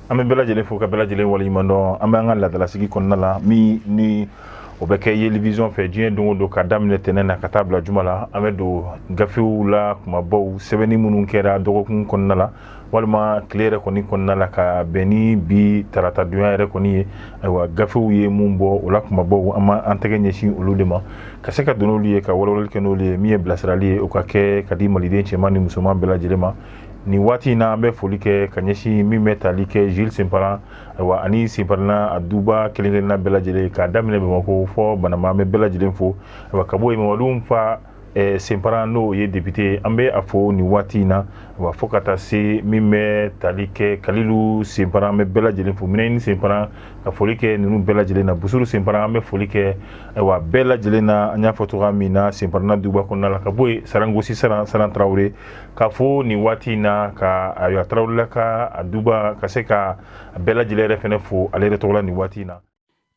An bɛ bɛɛ lajɛlen fo ka bɛɛ lajɛlen waleɲuman dɔn. An bɛ an ka laadalasigi kɔnɔna la min ni o bɛ kɛ Yelivision fɛ diɲɛ don o don, ka daminɛ tɛnɛn na ka taa bila juma la. An bɛ don gafew la, kumabaw sɛbɛnni minnu kɛra dɔgɔkun kɔnɔna la walima tile yɛrɛ kɔni kɔnɔna la, ka bɛn ni bi taratadonya yɛrɛ kɔni ye. Ayiwa, gafew ye mun bɔ o la, kumabaw, an b'an tɛgɛ ɲɛsin olu de ma ka se ka don n'olu ye, ka walawalali kɛ n'olu ye. Min ye bilasirali ye, o ka kɛ ka di maliden cɛman ni musoman bɛɛ lajɛlen ma. Nin waati in na, an bɛ foli kɛ ka ɲɛsin min bɛ tali kɛ Jules Senparan, ayiwa, ani Senparanna a duba kelen kelenna bɛɛ lajɛlen, k'a daminɛ Bamakɔ fɔ Banamba. An bɛ bɛɛ lajɛlen fo. Ayiwa, ka bɔ yen, Mamadu Fa Senparan, n'o ye député, an bɛ a fo nin waati in na. Ayiwa, fo ka taa se min bɛ tali kɛ Kalilu Senparan, an bɛ bɛɛ lajɛlen fo. Minɛni Senparan, ka foli kɛ ninnu bɛɛ lajɛlen na. Busuru Senparan, an bɛ foli kɛ, ayiwa, bɛɛ lajɛlen na. An y'a fɔ cogoya min na, Senparanna duba kɔnɔna la. Ka bɔ yen, Sarangosi Saran, Saran Tarawele, ka fo nin waati in na, ka ayiwa Tarawelela ka a duba ka se ka bɛɛ lajɛlen yɛrɛ fɛnɛ fo ale yɛrɛ tɔgɔ la nin waati in na.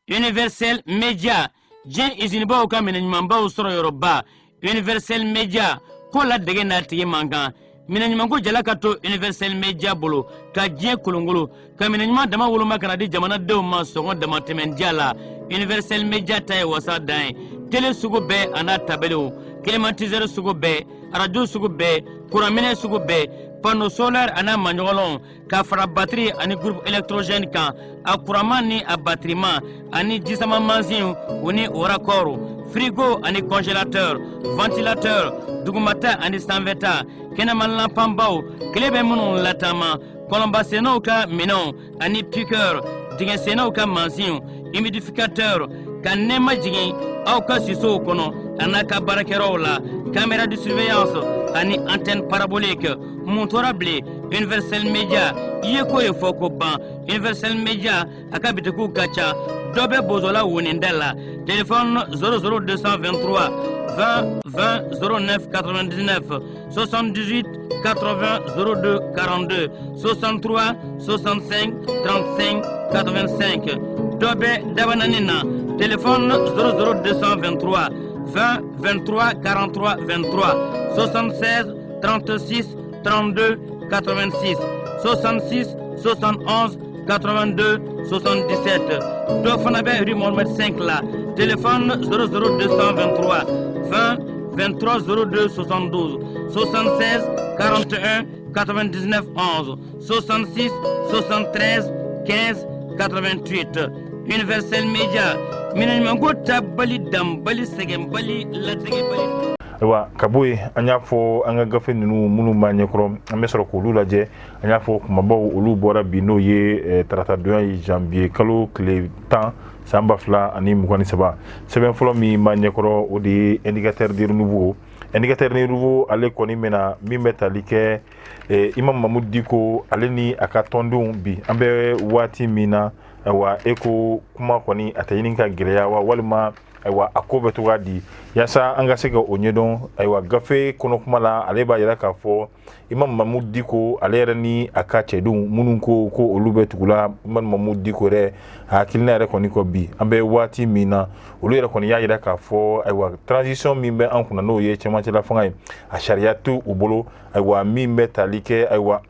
Universel Media, diɲɛ izinibaw ka minɛn ɲumanbaw sɔrɔ yɔrɔba. Universel Media ko la dege n'a tigi man kan. Minɛn ɲumanko jala ka to Universel Media bolo ka diɲɛ kolongolo, ka minɛn ɲuman dama woloma ka na di jamanadenw ma sɔngɔ damatɛmɛndiya la. Universel Media ta ye wasa dan ye. Tele sugu bɛɛ a n'a tabelew, climatiseur sugu bɛɛ, arajo sugu bɛɛ, kuranminɛ sugu bɛɛ, panneau solaire a n'a maɲɔgɔnlɔnw, ka fara batiri ani groupe électrogène kan, a kuranman ni a batiriman, ani jisama mansinw, u ni o raccord, frigo ani congélateur, ventilateur, dugumata ani sanfɛta, kɛnɛma lanpanbaw, tile bɛ minnu lataama, kɔlɔnbasennaw ka minɛnw ani piqueur, dingɛsennaw ka mansinw, humidificateur, ka nɛɛma jigin aw ka sisow kɔnɔ a n'a ka baarakɛyɔrɔw la, caméra de surveillance ani antenne parabolique. Mun tora bilen? Universel Media i ye ko ye fɔ ko ban. Universel Media a ka bitikiw ka ca. Dɔ bɛ Bozola woninda la, téléphone 00 223 20 20 09 99, 78 80 02 42, 63 65 35 85. Dɔ bɛ Dabanani na, téléphone 00 223 20 23 43 23, 76 36 32 86, 66 71 82 77. Dɔ fana bɛ rue Mohamed 5 la, téléphone 00 223 20 23 02 72, 76 41 99 11, 66 73 15 88. Universel Media, minɛn ɲumanko tabali, danbali, sɛgɛnbali, latigɛbali. Ayiwa, ka bɔ yen, an y'a fɔ an ka gafe ninnu minnu b'an ɲɛkɔrɔ, an bɛ sɔrɔ k'olu lajɛ. An y'a fɔ kumabaw, olu bɔra bi, n'o ye taratadonya ye, janvier kalo tile 10, san 2023. Sɛbɛn fɔlɔ min b'an ɲɛkɔrɔ, o de ye Indicateur du Renouveau. Indicateur du Renouveau, ale kɔni bɛna min bɛ tali kɛ Imam Mahmoud Dicko, ale ni a ka tɔndenw. Bi an bɛ waati min na, ayiwa, e ko kuma kɔni a tɛ ɲini ka gɛlɛya wa, walima ayiwa a ko bɛ cogoya di, yaasa an ka se ka o ɲɛdɔn. Ayiwa, gafe kɔnɔ kuma la, ale b'a yira k'a fɔ Imam Mahmoud Dicko, ale yɛrɛ ni a ka cɛdenw minnu ko ko olu bɛ tugula Imam Mahmoud Dicko yɛrɛ a hakilina yɛrɛ kɔni kɔ, bi an bɛ waati min na, olu yɛrɛ kɔni y'a yira k'a fɔ, ayiwa, transition min bɛ an kunna, n'o ye cɛmancɛla fanga ye, a sariya t'u bolo. Ayiwa, min bɛ tali kɛ, ayiwa,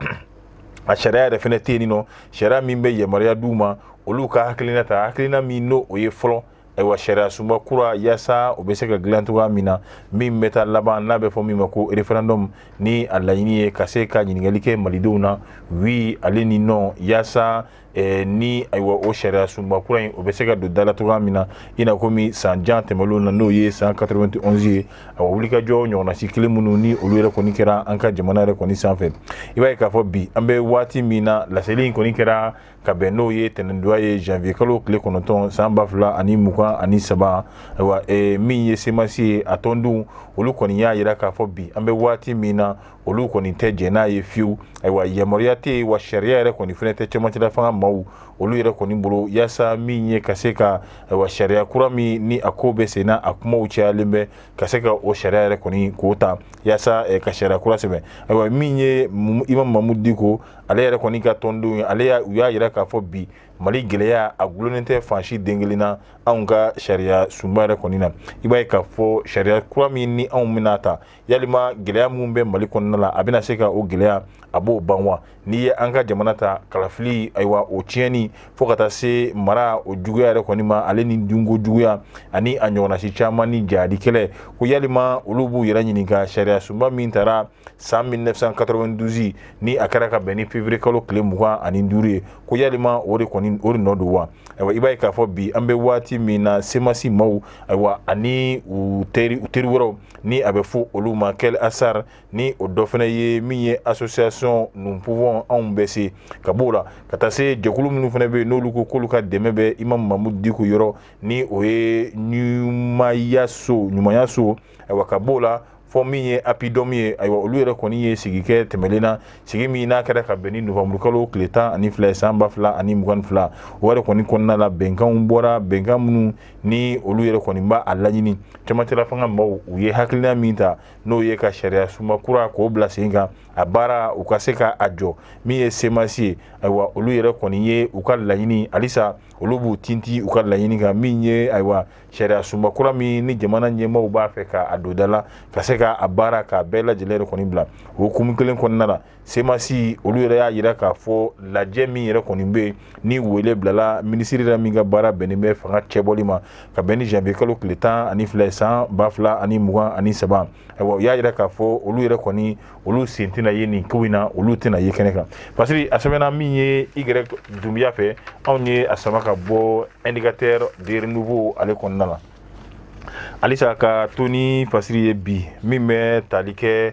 a sariya yɛrɛ fɛnɛ tɛ yen nɔ, sariya min bɛ yamaruya d'u ma olu ka hakilina ta, hakilina min n'o o ye fɔlɔ, ayiwa, sariya sunba kura, yaasa o bɛ se ka dilan cogoya min na, min bɛ taa laban n'a bɛ fɔ min ma ko référendum, ni a laɲini ye ka se ka ɲininkali kɛ malidenw na, oui ale ni non, yaasa ni ayiwa o sariya sunba kura in, o bɛ se ka don da la cogoya min na, i n'a komi san jan tɛmɛnlenw na, n'o ye san 91 ye. Ayiwa, wulikajɔ ɲɔgɔnnasi kelen minnu ni olu yɛrɛ kɔni kɛra an ka jamana yɛrɛ kɔni sanfɛ, i b'a ye k'a fɔ bi an bɛ waati min na, laseli in kɔni kɛra ka bɛn n'o ye tɛnɛndonya ye, janvier kalo tile 9, san 2023. Ayiwa, min ye CMAS ye, a tɔndenw, olu kɔni y'a yira k'a fɔ bi an bɛ waati min na, olu kɔni tɛ jɛn n'a ye fiyewu. Ayiwa, yamaruya tɛ yen wa, sariya yɛrɛ kɔni fɛnɛ tɛ cɛmancɛla fanga maaw olu yɛrɛ kɔni bolo, yaasa min ye ka se ka, ayiwa, sariya kura min ni a ko bɛ sen na, a kumaw cayalen bɛ, ka se ka o sariya yɛrɛ kɔni k'o ta yaasa ka sariya kura sɛbɛn. Ayiwa, min ye Imam Mahmoud Dicko, ale yɛrɛ kɔni ka tɔndenw ye, ale u y'a yira k'a fɔ bi Mali gɛlɛya a gulonnen tɛ fan si den kelen na anw ka sariya sunba yɛrɛ kɔni na. I b'a ye k'a fɔ sariya kura min ni anw bɛna ta, yalima gɛlɛya minnu bɛ Mali kɔnɔna la, a bɛna se ka o gɛlɛya a b'o ban wa? N'i ye an ka jamana ta, kalafili, ayiwa, o tiɲɛni fo ka taa se mara o juguya yɛrɛ kɔni ma, ale ni dunko juguya ani a ɲɔgɔnnasi caman ni jahadi kɛlɛ, ko yalima olu b'u yɛrɛ ɲininka sariya sunba min tara san 1992, ni a kɛra ka bɛn ni février kalo tile 25 ye, ko yalima o de kɔni o de nɔ don wa? Ayiwa, i b'a ye k'a fɔ bi an bɛ waati min na, CMAS maaw, ayiwa, ani u teri wɛrɛw ni a bɛ fɔ olu ma Kel Ansar, ni o dɔ fana ye min ye association Nous Pouvons, anw bɛ se, ka b'o la ka taa se jɛkulu minnu fana bɛ yen n'olu ko k'olu ka dɛmɛ bɛ Imam Mahmoud Dicko yɔrɔ, ni o ye ɲumanya so. Ayiwa, ka b'o la fɔ min ye APIDOM ye, ayiwa, olu yɛrɛ kɔni ye sigi kɛ tɛmɛlen na, sigi min n'a kɛra ka bɛn ni nowanburukalo tile 12 san 2022. O yɛrɛ kɔni kɔnɔna la, bɛnkanw bɔra, bɛnkan minnu ni olu yɛrɛ kɔni b'a a laɲini cɛmancɛla fanga maaw u ye hakilina min ta, n'o ye ka sariya sunba kura k'o bila sen kan, a baara u ka se ka a jɔ. Min ye CMAS ye, ayiwa, olu yɛrɛ kɔni ye u ka laɲini, halisa olu b'u tinti u ka laɲini kan, min ye, ayiwa, sariya sunba kura min ni jamana ɲɛmaaw b'a fɛ k'a don da la, ka se k'a baara k'a bɛɛ lajɛlen yɛrɛ kɔni bila. O hukumu kelen kɔnɔna la, CMAS olu yɛrɛ y'a jira k'a fɔ lajɛ min yɛrɛ kɔni bɛ yen ni wele bilala minisiri yɛrɛ min ka baara bɛnnen bɛ fanga cɛbɔli ma, ka bɛn ni janvier kalo tile 12 san 2023. Ayiwa, u y'a jira k'a fɔ olu yɛrɛ kɔni olu sen tɛna ye nin ko in na, olu tɛna ye kɛnɛ kan, parce que a sɛbɛnna min ye Y Doumbia fɛ, anw ye a sama ka bɔ Indicateur de Renouveau ale kɔnɔna la. Halisa ka to ni fasiri ye bi, min bɛ tali kɛ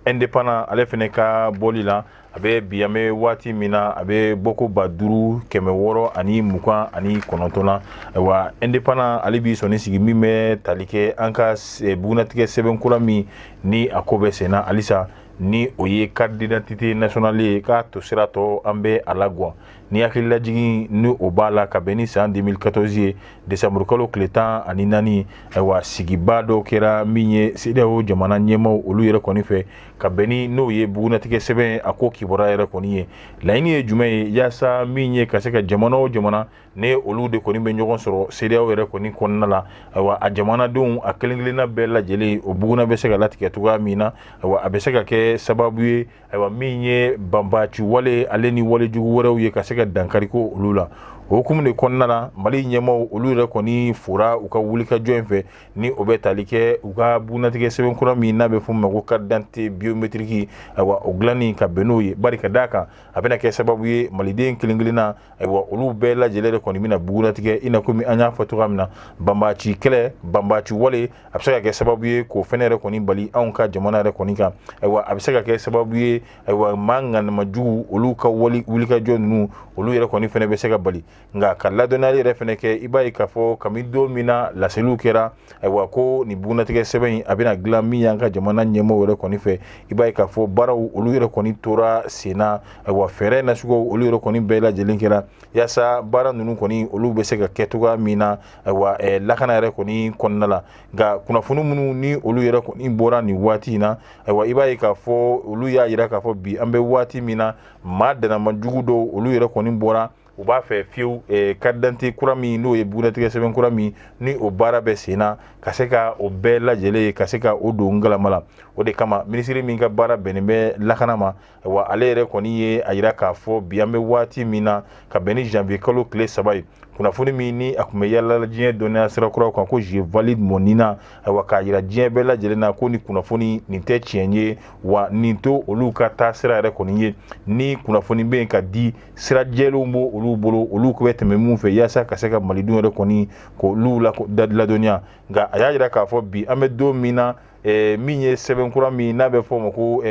Indépendant ale fana ka bɔli la, a bɛ bi an bɛ waati min na, a bɛ bɔko 5629 na. Ayiwa, Indépendant ale b'i sɔnni sigi min bɛ tali kɛ an ka bugunatigɛ sɛbɛn kura min ni a ko bɛ sen na halisa, ni o ye carte d'identité nationale ye, k'a to sira tɔ an bɛ a lagwan ni hakililajigin ni o b'a la ka bɛn ni san 2014 ye, décembre kalo tile 14. Ayiwa, sigiba dɔw kɛra min ye CEDEAO jamana ɲɛmaaw olu yɛrɛ kɔni fɛ, ka bɛn ni n'o ye bugunatigɛ sɛbɛn a ko kibaruya yɛrɛ kɔni ye. Laɲini ye jumɛn ye? Yaasa min ye ka se ka jamana o jamana ne olu de kɔni bɛ ɲɔgɔn sɔrɔ CEDEAO yɛrɛ kɔni kɔnɔna la, ayiwa, a jamanadenw a kelen kelenna bɛɛ lajɛlen o buguna bɛ se ka latigɛ cogoya min na. Ayiwa, a bɛ se ka kɛ sababu ye, ayiwa, min ye banbaci wale ale ni wale jugu wɛrɛw ye, ka se ka dankari ko olu la. O hukumu de kɔnɔna la, Mali ɲɛmaaw olu yɛrɛ kɔni fora u ka wulikajɔ in fɛ, ni o bɛ tali kɛ u ka bugunatigɛ sɛbɛn kura min n'a bɛ f'o ma ko carte d'identité biométrique, ayiwa, o dilanni ka bɛn n'o ye, bari ka d'a kan a bɛna kɛ sababu ye maliden kelen kelenna, ayiwa, olu bɛɛ lajɛlen de kɔni bɛna bugunatigɛ i n'a komi an y'a fɔ cogoya min na, banbaci kɛlɛ, banbaci wale, a bɛ se ka kɛ sababu ye k'o fɛnɛ yɛrɛ kɔni bali anw ka jamana yɛrɛ kɔni kan. Ayiwa, a bɛ se ka kɛ sababu ye, ayiwa, maa ŋanama jugu olu ka wali wulikajɔ ninnu olu yɛrɛ kɔni fɛnɛ bɛ se ka bali. Nka ka ladɔnniyali yɛrɛ fɛnɛ kɛ, i b'a ye k'a fɔ kabini don min na laseliw kɛra, ayiwa, ko nin bugunatigɛ sɛbɛn in a bɛna dilan min y'an ka jamana ɲɛmaaw yɛrɛ kɔni fɛ, i b'a ye k'a fɔ baaraw olu yɛrɛ kɔni tora sen na. Ayiwa, fɛɛrɛ nasuguw olu yɛrɛ kɔni bɛɛ lajɛlen kɛra yaasa baara ninnu kɔni olu bɛ se ka kɛ cogoya min na, ayiwa, lakana yɛrɛ kɔni kɔnɔna la. Nka kunnafoni minnu ni olu yɛrɛ kɔni bɔra nin waati in na, ayiwa, i b'a ye k'a fɔ olu y'a jira k'a fɔ bi an bɛ waati min na, maa danama jugu dɔw olu yɛrɛ kɔni bɔra, u b'a fɛ fiyewu carte d'identité kura min n'o ye bugunatigɛ sɛbɛn kura min ni o baara bɛ sen na, ka se ka o bɛɛ lajɛlen ye, ka se ka o don galama la. O de kama minisiri min ka baara bɛnnen bɛ lakana ma, wa ale yɛrɛ kɔni ye a jira k'a fɔ bi an bɛ waati min na, ka bɛn ni janvier kalo tile 3 ye, kunnafoni min ni a tun bɛ yala diɲɛ dɔnniya sira kuraw kan ko "Je valide mon NINA", ayiwa, k'a jira diɲɛ bɛɛ lajɛlen na ko ni kunnafoni nin tɛ tiɲɛ ye, wa nin to olu ka taa sira yɛrɛ kɔni ye, ni kunnafoni bɛ yen ka di sira jɛlenw b'o olu bolo, olu bɛ tɛmɛ mun fɛ yaasa ka se ka malidenw yɛrɛ kɔni k'olu ladɔnniya. Nka a y'a jira k'a fɔ bi an bɛ don min na, min ye sɛbɛn kura min n'a bɛ fɔ o ma ko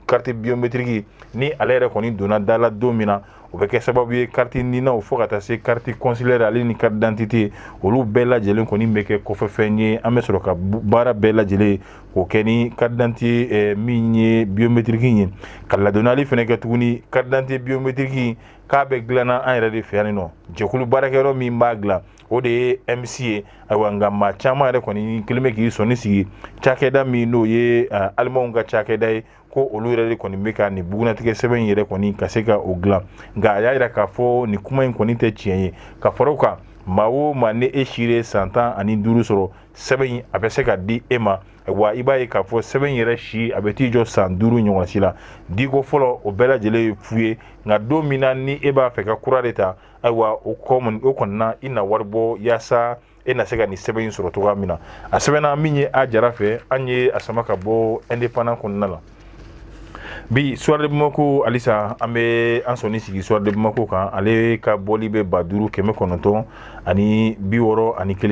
carte biométrique, ni ale yɛrɛ kɔni donna da la don min na, o bɛ kɛ sababu ye carte NINAw fo ka taa se carte consulaire ale ni carte d'identité, olu bɛɛ lajɛlen kɔni bɛ kɛ kɔfɛfɛn ye. An bɛ sɔrɔ ka baara bɛɛ lajɛlen k'o kɛ ni carte d'identité min ye biométrique ye. Ka ladɔnniyali fana kɛ tuguni, carte d'identité biométrique k'a bɛ dilanna an yɛrɛ de fɛ yan nɔ, jɛkulu baarakɛyɔrɔ min b'a dilan. o de ye MC ye. Ayiwa, nka maa caman yɛrɛ kɔni kelen bɛ k'i sɔnni sigi cakɛda min n'o ye alimanw ka cakɛda ye, ko olu yɛrɛ de kɔni bɛ ka nin bugunnatigɛ sɛbɛn in yɛrɛ kɔni ka se ka o dilan. Nka a y'a jira k'a fɔ nin kuma in kɔni tɛ tiɲɛ ye. Ka fara o kan, maa o maa ni e si ye san 15 sɔrɔ, sɛbɛn in a bɛ se ka di e ma. Wa i b'a ye k'a fɔ sɛbɛn in yɛrɛ si a bɛ t'i jɔ san 5 ɲɔgɔn si la. Diko fɔlɔ, o bɛɛ lajɛlen ye fu ye. Nka don min na ni e b'a fɛ ka kura de ta, ayiwa, o kɔni na i na wari bɔ yaasa e na se ka nin sɛbɛn in sɔrɔ cogoya min na. A sɛbɛnna min ye a jara fɛ, an ye a sama ka bɔ Indépendant kɔnɔna la. Bi Soir de Bamako, halisa an bɛ an sɔnni sigi Soir de Bamako kan. Ale ka bɔli bɛ 5961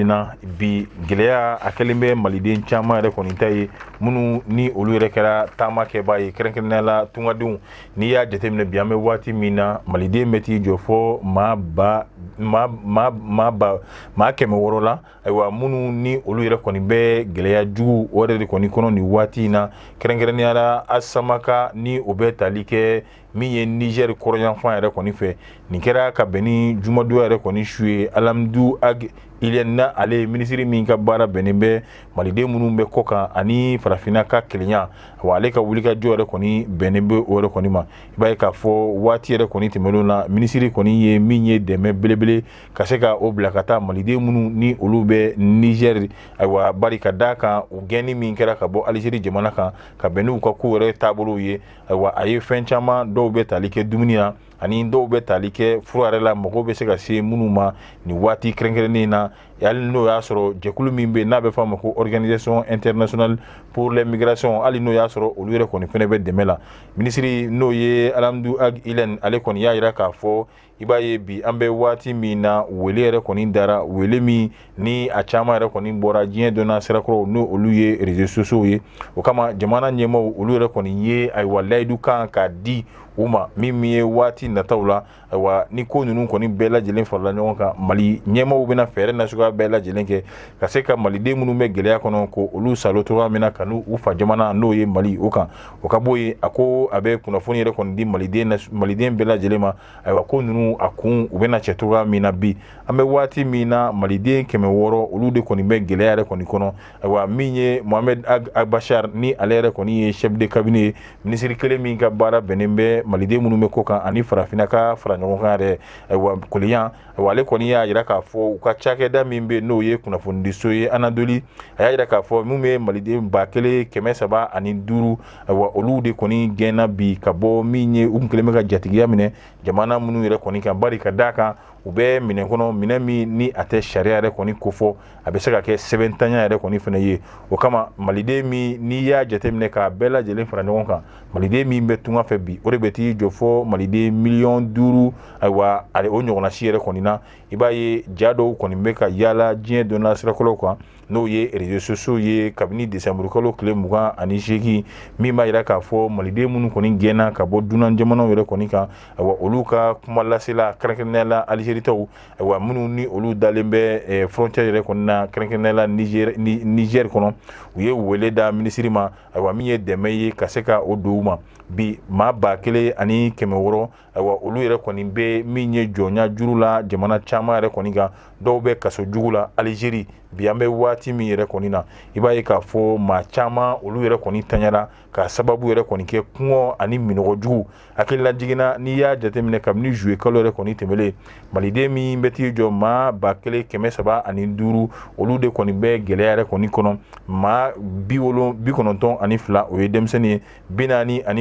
na bi. Gɛlɛya a kɛlen bɛ maliden caman yɛrɛ kɔni ta ye, minnu ni olu yɛrɛ kɛra taamakɛbaa ye, kɛrɛnkɛrɛnnenya la tungadenw. N'i y'a jateminɛ bi, an bɛ waati min na, maliden bɛ t'i jɔ fɔ maa ba maa maa maa ba maa 600 la. Ayiwa, minnu ni olu yɛrɛ kɔni bɛ gɛlɛya jugu o yɛrɛ de kɔni kɔnɔ nin waati in na, kɛrɛnkɛrɛnnenya la Asamaka ni o bɛ tali kɛ min ye Nizɛri kɔrɔnyanfan yɛrɛ kɔni fɛ. Nin kɛra ka bɛn ni jumadonya yɛrɛ kɔni su ye. Alamdu Ag Iliyɛni na, ale ye minisiri min ka baara bɛnnen bɛ maliden minnu bɛ kɔ kan ani farafinna ka kelenya, wa ale ka wulikajɔ yɛrɛ kɔni bɛnnen bɛ o yɛrɛ kɔni ma. I b'a ye k'a fɔ waati yɛrɛ kɔni tɛmɛnenw na, minisiri kɔni ye min ye dɛmɛ belebele ka se ka o bila ka taa maliden minnu ni olu bɛ Nizɛri. Ayiwa, bari ka d'a kan u gɛnni min kɛra ka bɔ Alizeri jamana kan ka bɛn n'u ka ko yɛrɛ taabolow ye, ayiwa, a ye fɛn caman, dɔw bɛ tali kɛ dumuni na ani dɔw bɛ tali kɛ fura yɛrɛ la, mɔgɔw bɛ se ka se minnu ma nin waati kɛrɛnkɛrɛnnen na. Hali n'o y'a sɔrɔ jɛkulu min bɛ yen n'a bɛ f'a ma ko Organisation internationale pour les migrations, hali n'o y'a sɔrɔ olu yɛrɛ kɔni fɛnɛ bɛ dɛmɛ la, minisiri n'o ye Alamdu Ag Ilɛn, ale kɔni y'a jira k'a fɔ i b'a ye bi an bɛ waati min na, wele yɛrɛ kɔni dara, wele min ni a caman yɛrɛ kɔni bɔra diɲɛ donna sirakɔrɔw n'o olu ye réseaux sociaux ye. O kama jamana ɲɛmaaw olu yɛrɛ kɔni ye, ayiwa, layidu kan k'a di u ma min ye waati nataw la. Ayiwa, ni ko ninnu kɔni bɛɛ lajɛlen farala ɲɔgɔn kan, Mali ɲɛmaaw bɛna fɛɛrɛ nasuguya bɛɛ lajɛlen kɛ ka se ka maliden minnu bɛ gɛlɛya kɔnɔ ko olu salo cogoya min na ka n'u u fa jamana n'o ye Mali o kan. O ka bɔ yen, a ko a bɛ kunnafoni yɛrɛ kɔni di maliden bɛɛ lajɛlen ma. Ayiwa, ko ninnu a kun u bɛna cɛ cogoya min na. Bi an bɛ waati min na, maliden 600 olu de kɔni bɛ gɛlɛya yɛrɛ kɔni kɔnɔ. Ayiwa, min ye Mohamed Ag Bachar ni ale yɛrɛ kɔni ye chef de cabinet ye, minisiri kelen min ka baara bɛnnen bɛ maliden minnu bɛ kɔ kan ani farafinna ka fara ɲɔgɔn kan yɛrɛ, ayiwa, kelenya, ayiwa, ale kɔni y'a jira k'a fɔ u ka cakɛda min bɛ n'o ye kunnafonidiso ye Anadolu, a y'a jira k'a fɔ min bɛ maliden 1305, ayiwa, olu de kɔni gɛnna bi ka bɔ min ye u kun kelen bɛ ka jatigiya minɛ jamana minnu yɛrɛ kɔni kan, bari ka d'a kan u bɛ minɛ kɔnɔ, minɛ min ni a tɛ sariya yɛrɛ kɔni kofɔ, a bɛ se ka kɛ sɛbɛntanya yɛrɛ kɔni fana ye. O kama maliden min n'i y'a jateminɛ k'a bɛɛ lajɛlen fara ɲɔgɔn kan, maliden min bɛ tunga fɛ bi, o de bɛ t'i jɔ fɔ maliden miliyɔn 5, ayiwa, ale o ɲɔgɔnna si yɛrɛ kɔni na. I b'a ye ja dɔw kɔni bɛ ka yaala diɲɛ donna sirakɔrɔw kan n'o ye réseaux sociaux ye kabini décembre kalo tile 28, min b'a jira k'a fɔ maliden minnu kɔni gɛnna ka bɔ dunan jamanaw yɛrɛ kɔni kan, ayiwa, olu ka kuma lasela, kɛrɛnkɛrɛnnenya la Algérie taw, ayiwa, minnu ni olu dalen bɛ frontière yɛrɛ kɔni na, kɛrɛnkɛrɛnnenya la Niger kɔnɔ, u ye wele da minisiri ma, ayiwa, min ye dɛmɛ ye ka se ka o don u ma. Bi maa 1600, ayiwa, olu yɛrɛ kɔni bɛ min ye jɔnya juru la jamana caman yɛrɛ kɔni kan, dɔw bɛ kaso jugu la Algérie. Bi an bɛ waati min yɛrɛ kɔni na, i b'a ye k'a fɔ maa caman olu yɛrɛ kɔni tanyara ka sababu yɛrɛ kɔni kɛ kɔngɔ ani minnɔgɔ jugu. Hakilila jiginna, n'i y'a jateminɛ kabini juillet kalo yɛrɛ kɔni tɛmɛlen, maliden min bɛ t'i jɔ maa 1305, olu de kɔni bɛ gɛlɛya yɛrɛ kɔni kɔnɔ. Maa 92, o ye denmisɛnnin ye,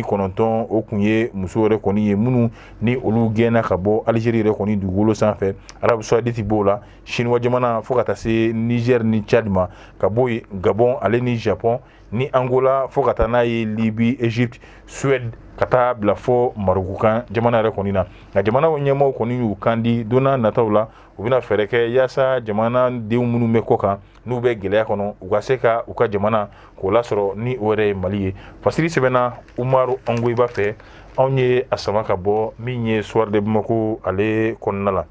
49, o kun ye muso yɛrɛ kɔni ye, minnu ni olu gɛnna ka bɔ Algérie yɛrɛ kɔni dugukolo sanfɛ. Arabie Saoudite b'o la, Chinois jamana, fo ka taa se Niger ni Tchad ma, ka bɔ yen Gabon ale ni Japon ni Angola, fo ka taa n'a ye Libye, Égypte, Suède, ka taa bila fo Maroc kan jamana yɛrɛ kɔni na. Nka jamanaw ɲɛmaaw kɔni y'u kan di don nataw la, u bɛna fɛɛrɛ kɛ yaasa jamanadenw minnu bɛ kɔ kan n'u bɛ gɛlɛya kɔnɔ, u ka se ka u ka jamana k'o lasɔrɔ ni o yɛrɛ ye Mali ye. Fasiri sɛbɛnna Umaru Ongoyiba fɛ, anw ye a sama ka bɔ min ye Soir de Bamako ale kɔnɔna la.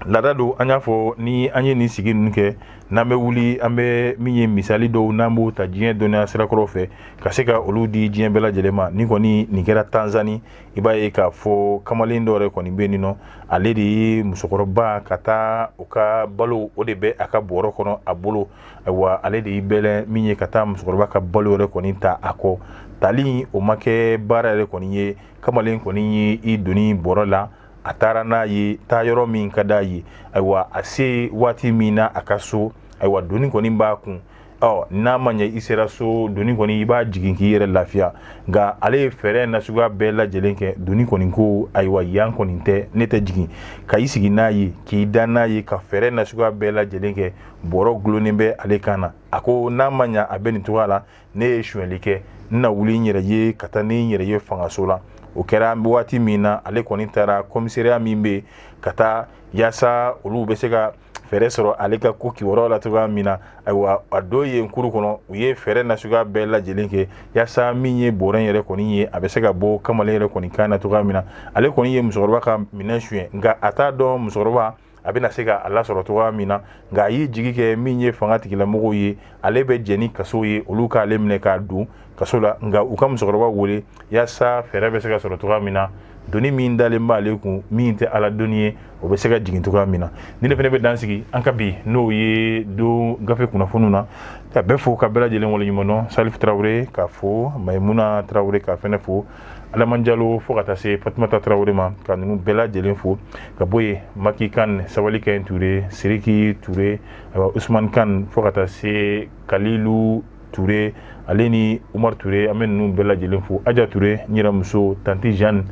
Laada don, an y'a fɔ ni an ye nin sigi ninnu kɛ, n'an bɛ wuli, an bɛ min ye misali dɔw n'an b'o ta diɲɛ dɔnniya sirakɔrɔ fɛ ka se ka olu di diɲɛ bɛɛ lajɛlen ma. Ni kɔni nin kɛra Tanzanie, i b'a ye k'a fɔ kamalen dɔ yɛrɛ kɔni bɛ yen nɔ, ale de ye musokɔrɔba ka taa u ka balo, o de bɛ a ka bɔrɔ kɔnɔ a bolo. Ayiwa, ale de y'i bɛlɛn min ye ka taa musokɔrɔba ka balo yɛrɛ kɔni ta a kɔ. Tali o ma kɛ baara yɛrɛ kɔni ye. Kamalen kɔni ye i doni bɔrɔ la, a taara n'a ye taa yɔrɔ min ka d'a ye. Ayiwa, a se waati min na a ka so, ayiwa, doni kɔni b'a kun. Ɔ n'a ma ɲɛ i sera so, doni kɔni i b'a jigin k'i yɛrɛ lafiya. Nka ale ye fɛɛrɛ nasuguya bɛɛ lajɛlen kɛ, doni kɔni ko ayiwa, yan kɔni tɛ, ne tɛ jigin. Ka i sigi n'a ye, k'i da n'a ye, ka fɛɛrɛ nasuguya bɛɛ lajɛlen kɛ, bɔrɔ gulonnen bɛ ale kan na. A ko n'a ma ɲɛ a bɛ nin cogoya la, ne ye sonyɛli kɛ, n na wuli n yɛrɛ ye ka taa ni n yɛrɛ ye fangaso la. O kɛra waati min na, ale kɔni taara komisariya min bɛ yen ka taa yaasa olu bɛ se ka fɛɛrɛ sɔrɔ ale ka ko kibaruyaw la cogoya min na. Ayiwa, a don yen kuru kɔnɔ, u ye fɛɛrɛ nasuguya bɛɛ lajɛlen kɛ yaasa min ye bɔrɔ in yɛrɛ kɔni ye, a bɛ se ka bɔ kamalen yɛrɛ kɔni kan na cogoya min na. Ale kɔni ye musokɔrɔba ka minɛn suɲɛ, nka a t'a dɔn musokɔrɔba a bɛna se ka a lasɔrɔ cogoya min na. Nka a y'i jigi kɛ min ye fanga tigilamɔgɔw ye, ale bɛ jɛn ni kaso ye, olu k'ale minɛ k'a don kaso la, nka u ka musokɔrɔba wele yaasa fɛɛrɛ bɛ se ka sɔrɔ cogoya min na, doni min dalen b'ale kun, min tɛ ala doni ye, o bɛ se ka jigin cogoya min na. Ni ne fana bɛ dan sigi an ka bi, n'o ye don gafe kunnafoniw na, ka bɛɛ fo, ka bɛɛ lajɛlen waleɲuman dɔn. Salif Tarawele ka fo, Maimuna Tarawele ka fɛnɛ fo, Alaman Jalo, fo ka taa se Fatumata Tarawele ma, ka ninnu bɛɛ lajɛlen fo. Ka bɔ yen, Maki Kan, Sabali Kɛn Ture, Siriki Ture, ayiwa, Usman Kan, fo ka taa se Kalilu Ture, ale ni Umar Ture, an bɛ ninnu bɛɛ lajɛlen fo. Aja Ture, n yɛrɛ muso, Tanti Jeanne,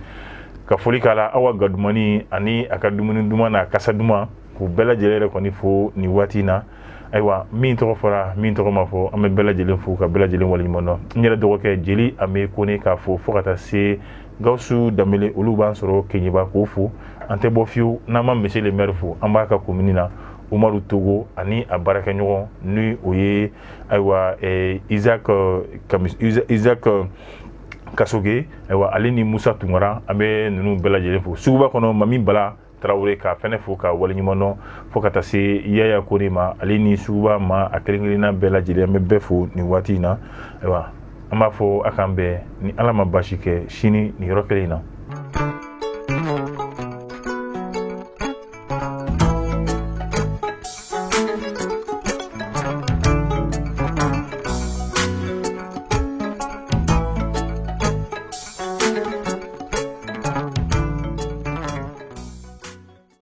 ka foli k'a la, Awa Gadumani ani a ka dumuni duman n'a kasa duman, k'u bɛɛ lajɛlen yɛrɛ kɔni fo nin waati in na. Ayiwa, min tɔgɔ fɔra, min tɔgɔ ma fɔ, an bɛ bɛɛ lajɛlen fo ka bɛɛ lajɛlen waleɲuman dɔn. N yɛrɛ dɔgɔkɛ Jeli Ame Kone k'a fo, fo ka taa se Gawusu Danbele, olu b'an sɔrɔ Keɲeba, k'o fo. An tɛ bɔ fiyewu n'an ma monsieur le maire fo, an b'a ka komini na, Umaru Togo ani a baarakɛɲɔgɔn, ni o ye ayiwa Isaac Isaac Kasoge, ayiwa, ale ni Musa Tunkara, an bɛ ninnu bɛɛ lajɛlen fo. Suguba kɔnɔ, Mami Bala Tarawele k'a fɛnɛ fo ka waleɲuman dɔn, fo ka taa se Yaya Kone ma, ale ni suguba ma a kelen kelenna bɛɛ lajɛlen, an bɛ bɛɛ fo nin waati in na. Ayiwa, an b'a fɔ a k'an bɛn ni Ala ma baasi kɛ sini nin yɔrɔ kelen in na.